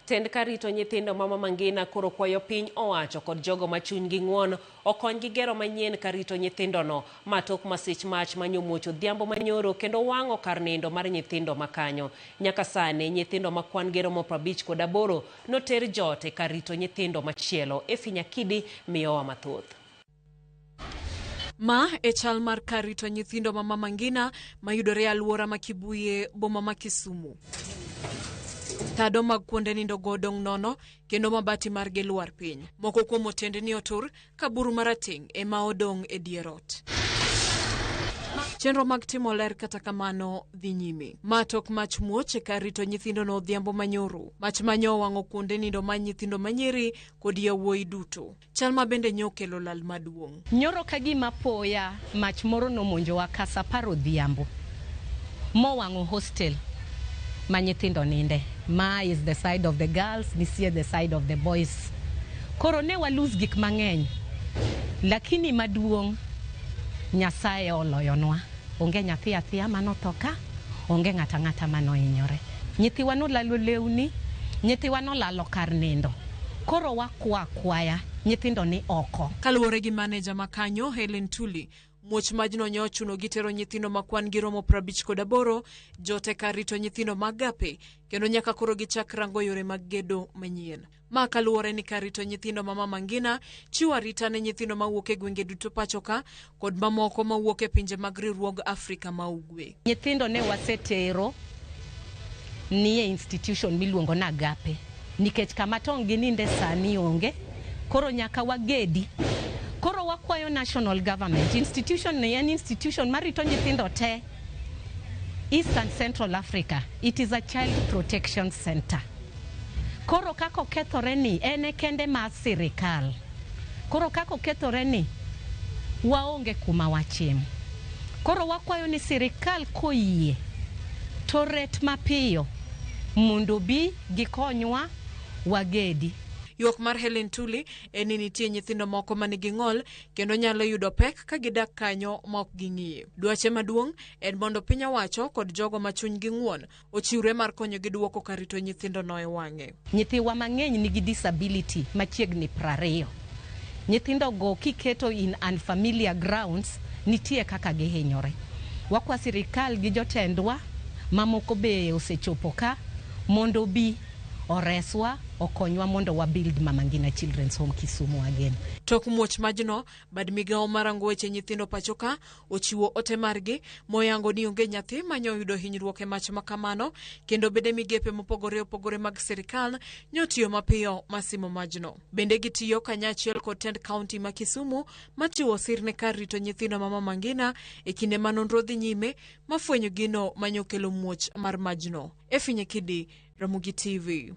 Tend kar rito nyithindo ma Mama Ngina koro kwayo piny owacho kod jogo ma chunygi ng'won okonygi gero manyien kar rito nyithindono ma tok masich mach manyomuoch odhiambo manyoro kendo wang'o kar nindo mar nyithindo makanyo. Nyaka sani nyithindo ma kwan gi romo 58 noter jot e kar rito nyithindo machielo. Effie Nyakidi miyowa mathoth. Ma e chal mar kar rito nyithindo ma Mama Ngina mayudore e alwora ma Kibuye, boma ma Kisumu. Tado mag kuonde nindo go odong' nono kendo mabati margi lwar piny. Moko kuom otendni otur ka buru marateng' ema odong' e dier ot. Chenro mag timo ler kata kamano dhi nyime. Ma tok mach muoch e kar rito nyithindo no odhiambo manyoro. Mach manyo owang'o kuonde nindo mar nyithindo manyiri kod yawuoyi duto. Chal ma bende nyo okelo lal maduong'. Nyoro ka gima poya mach moro nomonjowa ka saa apar odhiambo mowang'o hostel ma nyithindo ninde. Ma is the side of the girls, nisie the side of the boys. Koro ne wa lose gik mang'eny lakini maduong' Nyasaye oloyonwa. Onge nyathi athiya manotho ka, onge ng'ato ang'ata manohinyore. Nyithiwa nolalo lewni, nyithiwa nolalo kar nindo. Koro wakwa akwaya nyithindo ni oko. Kaluwore gi maneja ma kanyo, Helen Tuli, muoch majno nyo ochuno gi tero nyithindo ma kwan gi romo 58 jot e kar rito nyithindo mag Agape kendo nyaka koro gichak rango yore mag gedo manyien. Ma kaluwore ni kar rito nyithindo ma Mama Ngina chiwo arita ne nyithindo mawuok e gwenge duto pachoka kod mamoko mawuok e pinje mag riwruog Afrika ma Ugwe. Nyithindo ne wasetero nie institution miluongo ni Agape nikech kama tong' gininde sani onge, koro nyaka wagedi. Koro wakwayo national government, institution ni en institution marito nyithindo te East and Central Africa. It is a child protection center. Koro kaka okethore ni en e kende mar sirikal. Koro kaka okethore ni waonge kuma wachim. Koro wakwayo ni sirikal koyie to ret mapiyo mondo obi gikonywa wagedi. Ywak mar Helen Tuli en ni nitie nyithindo moko ma nigi ng'ol kendo nyalo yudo pek ka gidak kanyo ma ok ging'iye. Dwache maduong' en mondo piny owacho kod jogo ma chunygi ng'won ochiwre mar konyogi duoko kar rito nyithindono e wang'e. Nyithiwa mang'eny nigi disability machiegni 20. Nyithindo go kiketo in unfamiliar grounds nitie kaka gihinyore. Wakwa sirikal gi jotendwa mamoko be osechopo ka mondo obi oreswa okonywa mondo wa build Mama Ngina Children's Home Kisumu again. Tok muoch majno, bad migawo marango weche nyithindo pachoka ochiwo ote margi moyango ni onge nyathi manyo oyudo hinyruok e mach makamano kendo bede migepe mopogore opogore mag sirikal nyotiyo mapiyo masimo majno. Bende gitiyo kanyachiel kod tend kaunti ma Kisumu machiwo sir ne kar rito nyithindo ma Mama Ngina e kinde ma nonro dhi nyime mafwenyo gino manyokelo muoch mar majno. Effie Nyakidi, Ramogi TV.